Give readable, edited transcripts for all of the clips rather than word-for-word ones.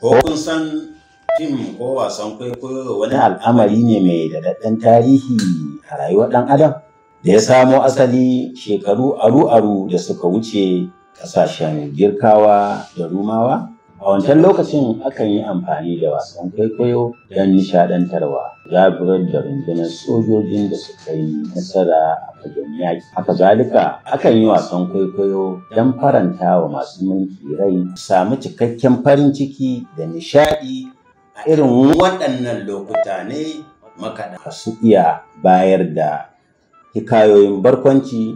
Ko kun san fim ko wasan kwaikwayo wani al'amari ne mai daɗaɗɗen tarihi a rayuwar ɗan adam da ya samo asali shekaru aru-aru da suka wuce ƙasashen Girkawa da Rumawa? A wancan lokacin akan yi amfani da wasan kwaikwayo don nishaɗantarwa, zaburar da rundunar sojojin da suka yi nasara a fagen yaƙi. Haka zalika, akan yi wasan kwaikwayo don faranta wa masu mulki rai, su sami cikakken farin ciki da nishaɗi. A irin waɗannan lokuta ne makaɗa su iya bayar da hikayoyin barkwanci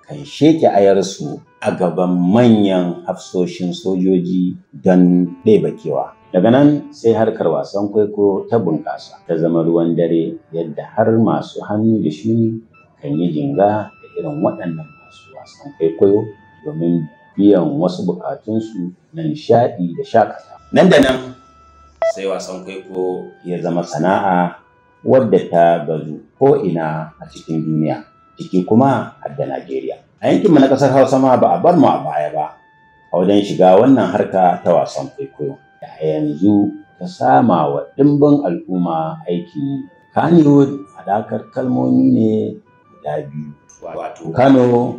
kan sheƙe ayarsu a gaban manyan hafsoshin sojoji don ɗebe kewa. Daga nan sai harkar wasan kwaikwayo ta bunƙasa, ta zama ruwan dare, yadda har masu hannu da shuni kan yi jinga da irin waɗannan masu wasan kwaikwayo domin biyan wasu buƙatunsu na nishaɗi da shaƙatawa. Nan da nan sai wasan kwaikwayo ya zama sana'a wadda ta bazu ko'ina a cikin duniya, ciki kuma har da Najeriya. A yankinmu na ƙasar Hausa ma ba a bar mu a baya ba a wajen shiga wannan harka ta wasan kwaikwayo da a yanzu ta sama wa ɗimbin al'umma aikin yi. Kannywood haɗakar kalmomi ne guda biyu, wato Kano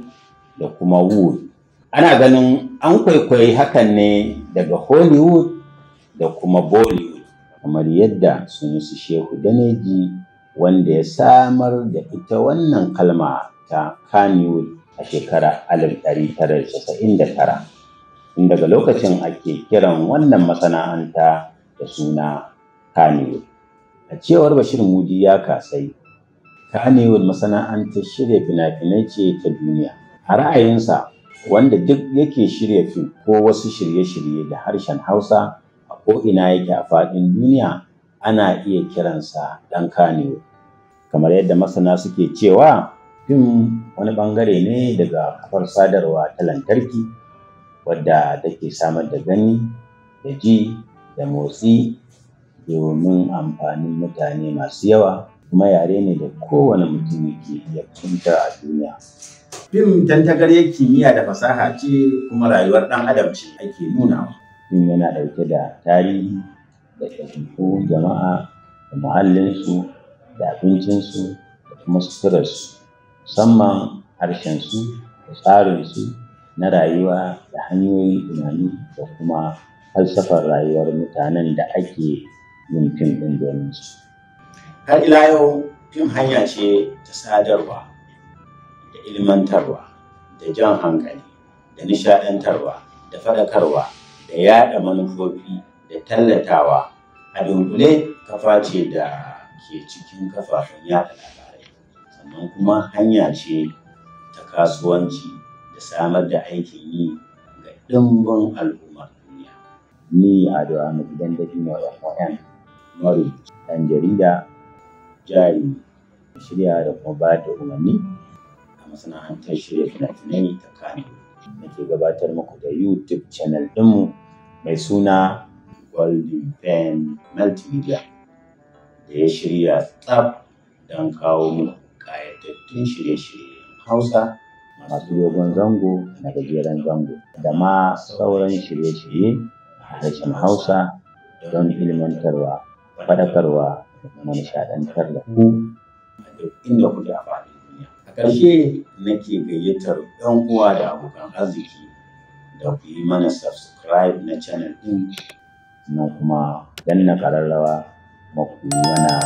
da kuma Wood. Ana ganin an kwaikwayi hakan ne daga Hollywood da kuma Bollywood, kamar yadda Sunusi Shehu Daneji, wanda ya samar da ita wannan kalma ta Kannywood a shekarar 1999. Tun daga lokacin ake kiran wannan masana'anta da suna Kannywood. A cewar Bashir Mudi ya kasai, Kannywood masana'antar shirya fina-finai ce ta duniya. A ra'ayinsa, wanda duk yake shirya fim ko wasu shirye-shirye da harshen Hausa a ko'ina yake a faɗin duniya, ana iya kiransa ɗan Kannywood. Kamar yadda masana suke cewa, fim wani ɓangare ne daga kafar sadarwa ta lantarki wadda take samar da gani da ji da motsi domin amfanin mutane masu yawa, kuma yare ne da kowane mutum yake iya fahimta a duniya. Fim tantagaryar kimiyya da fasaha ce, kuma rayuwar ɗan adam ce ake nunawa. Fim yana ɗauke da tarihi da ɗabi'u jama'a da muhallinsu da abincinsu da kuma suturarsu, musamman harshensu da tsarinsu na rayuwa da hanyoyin tunani da kuma falsafar rayuwar mutanen da ake yin fim ɗin domin su. Har ila yau, fim hanya ce ta sadarwa da ilmantarwa da jan hankali da nishaɗantarwa da faɗakarwa da yaɗa manufofi da tallatawa. A dunkule, kafa ce da ke cikin kafafen yaɗa labarai, sannan kuma hanya ce ta kasuwanci da samar da aikin yi ga ɗimbin al'ummar duniya. Ni Ado Ahmad Dandadino MON, marubuci, ɗan jarida, jarumi, shirya da kuma bayar da umarni a masana'antar shirya fina-finai ta Kannywood, nake gabatar muku da YouTube channel ɗinmu mai suna Golden Pen Multimedia, da ya shirya tsaf don kawo muku ƙayatattun shirye-shiryen Hausa masu dogon zango na gajeren zango da ma sauran shirye-shirye a harshen Hausa don ilmantarwa, faɗakarwa da kuma nishaɗantar da ku a duk inda kuke a faɗin duniya. A ƙarshe, nake gayyatar 'yan uwa da abokan arziki da ku yi mana subscribe na channel ɗin, sannan kuma danna ƙararrawa, kuma ku yi mana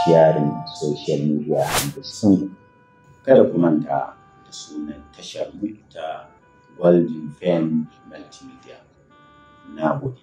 sharing social media handles ɗin. Kada ku manta da sunan tashar mu ta Golden Pen Multimedia. Na gode.